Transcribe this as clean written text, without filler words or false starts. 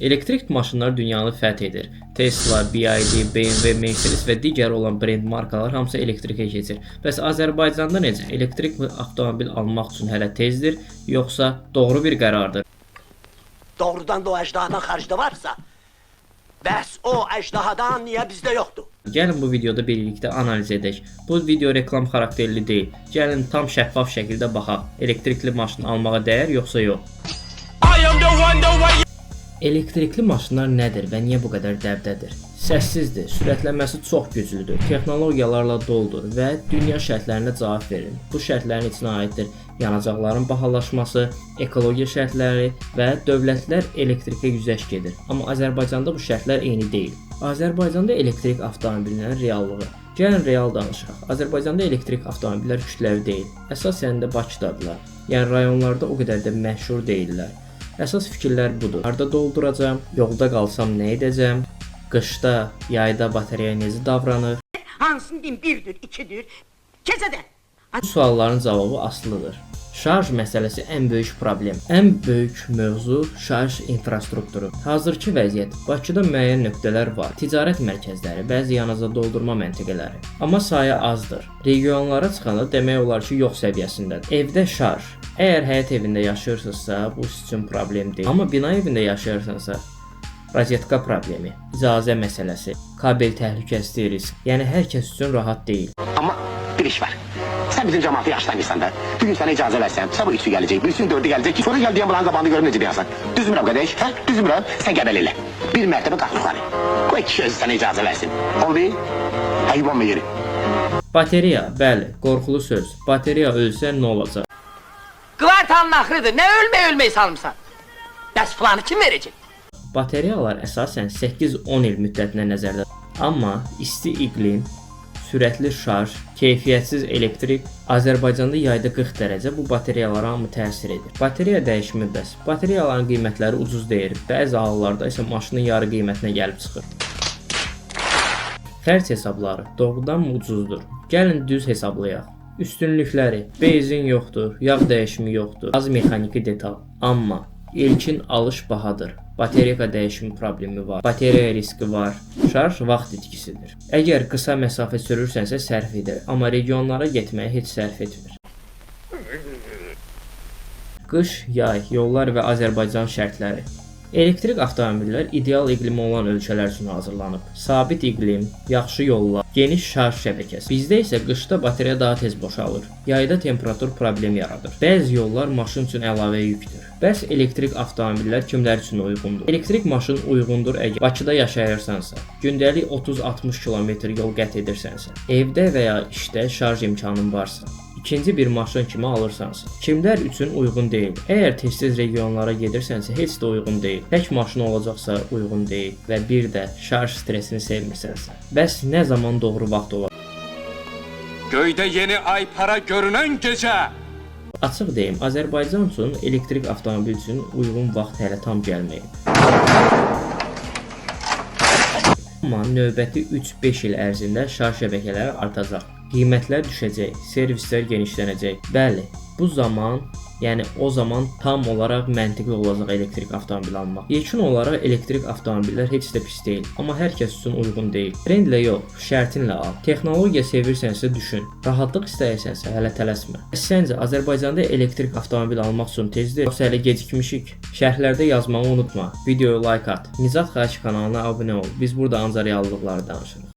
Elektrik maşınlar dünyanı fəth edir. Tesla, BYD, BMW, Mercedes və digər olan brend markalar hamısı elektrikə keçir. Bəs Azərbaycanda necə? Elektrik avtomobil almaq üçün hələ tezdir, yoxsa doğru bir qərardır? Doğrudan da o əjdahadan xaricdə varsa, bəs o əjdahadan niyə bizdə yoxdur? Gəlin bu videoda birlikdə analiz edək. Bu video reklam xarakterli deyil. Gəlin tam şəffaf şəkildə baxaq. Elektrikli maşın almağa dəyər yoxsa yox? Elektrikli maşınlar nədir və niyə bu qədər dəbdədir? Səssizdir, sürətlənməsi çox güclüdür, texnologiyalarla doludur və dünya şərtlərinə cavab verir. Bu şərtlərin içinə aiddir yanacaqların bahalaşması, ekologiya şərtləri və dövlətlər elektrikə güzəşt gedir. Amma Azərbaycanda bu şərtlər eyni deyil. Azərbaycanda elektrik avtomobillərin reallığı. Gəlin real danışaq. Azərbaycanda elektrik avtomobillər kütləvi deyil. Əsasən də Bakıdadırlar. Yəni rayonlarda o qədər də məşhur deyillər. Əsas fikirlər budur. Harda dolduracam? Yolda qalsam nə edəcəm? Qışda, yayda batareya necə davranır? Hansını deyim birdir, ikidir. Keçə də. Bu sualların cavabı asılıdır. Şarj məsələsi ən böyük problem. Ən böyük mövzu şarj infrastrukturu. Hazırki vəziyyət: Bakıda müəyyən nöqtələr var. Ticarət mərkəzləri, bəzi yanacaq doldurma məntəqələri. Amma sayı azdır. Regionlara çıxanda demək olar ki, yox səviyyəsindədir. Evdə şarj. Əgər həyət evində yaşayırsınızsa, bu sizin üçün problem deyil. Amma bina evində yaşayırsansa, rozetka problemi, icazə məsələsi, kabel təhlükəsizliyi risk. Yəni hər kəs üçün rahat deyil. Amma bir iş var. Sen bizim cemaatı yaşlanırsan da. Bir gün sana icazə versem, sabah üçü gelecek, bir gün dördü gelecek. Sonra gel diyen bulanın qabağını görüm necə dayansan. Düzmürəm qardaş, hə? Düzmürəm. Sən gəbəl elə. Bir mərtəbə qalx yuxarı. Qoy kişi özü sənə icazə versin. Oldu? Ayıp olma yeri. Bateriya, bəli, qorxulu söz. Bateriya ölsə nə olacaq? Kvartalın axırıdır. Nə ölməy ölməy salmısan? Bəs filanı kim verəcək? Bateriyalar əsasən 8-10 il müddətinə nəzərdə. Amma isti iqlim, sürətli şarj, keyfiyyətsiz elektrik, Azərbaycanda yayda 40 dərəcə bu bateriyalara hamı təsir edir. Bateriya dəyişimi bəs. Bateriyaların qiymətləri ucuz deyil. Bəzi hallarda isə maşının yarı qiymətinə gəlib çıxır. Xərc hesabları doğrudanmı ucuzdur? Gəlin düz hesablayaq. Üstünlükləri: benzin yoxdur, yağ dəyişimi yoxdur, az mexaniki detal. Amma ilkin alış bahadır. Bateriyaka dəyişimi problemi var, bateriya riski var, şarj vaxt itkisidir. Əgər qısa məsafə sürürsənsə sərf edir, amma regionlara getməyə heç sərf etmir. Qış, yay, yollar və Azərbaycan şərtləri. Elektrik avtomobillər ideal iqlimi olan ölkələr üçün hazırlanıb. Sabit iqlim, yaxşı yollar, geniş şarj şəbəkəsi. Bizdə isə qışda batareya daha tez boşalır. Yayda temperatur problem yaradır. Bəzi yollar maşın üçün əlavə yükdür. Bəs elektrik avtomobillər kimlər üçün uyğundur? Elektrik maşın uyğundur əgər Bakıda yaşayırsansa, gündəlik 30-60 km yol qət edirsənsə, evdə və ya işdə şarj imkanın varsa, ikinci bir maşın kimi alırsansa. Kimlər üçün uyğun deyil? Əgər tez-tez regionlara gedirsənsə heç də uyğun deyil. Tək maşın olacaqsa uyğun deyil və bir də şarj stresini sevmirsənsə. Bəs nə zaman doğru vaxt olar? Göyde yeni ay para görünen gece. Açıq deyim, Azərbaycan üçün elektrik avtomobil üçün uyğun vaxt hələ tam gəlməyib. Amma növbəti 3-5 il ərzində şarj şəbəkələri artacaq. Qiymətlər düşəcək, servislər genişlənəcək. Bəli, bu zaman, yəni o zaman tam olaraq məntiqli olacaq elektrik avtomobil almaq. Yekun olaraq elektrik avtomobillər heç də pis deyil, amma hər kəs üçün uyğun deyil. Trendlə yox, şərtinlə al. Texnologiya sevirsənsə düşün. Rahatlıq istəyirsənsə hələ tələsmə. Bəs səncə Azərbaycanda elektrik avtomobil almaq üçün tezdir, yoxsa hələ gecikmişik? Şərhlərdə yazmağı unutma. Videoyu like at. Nicat Xahiş kanalına abunə ol. Biz burada ancaq reallıqları danışırıq.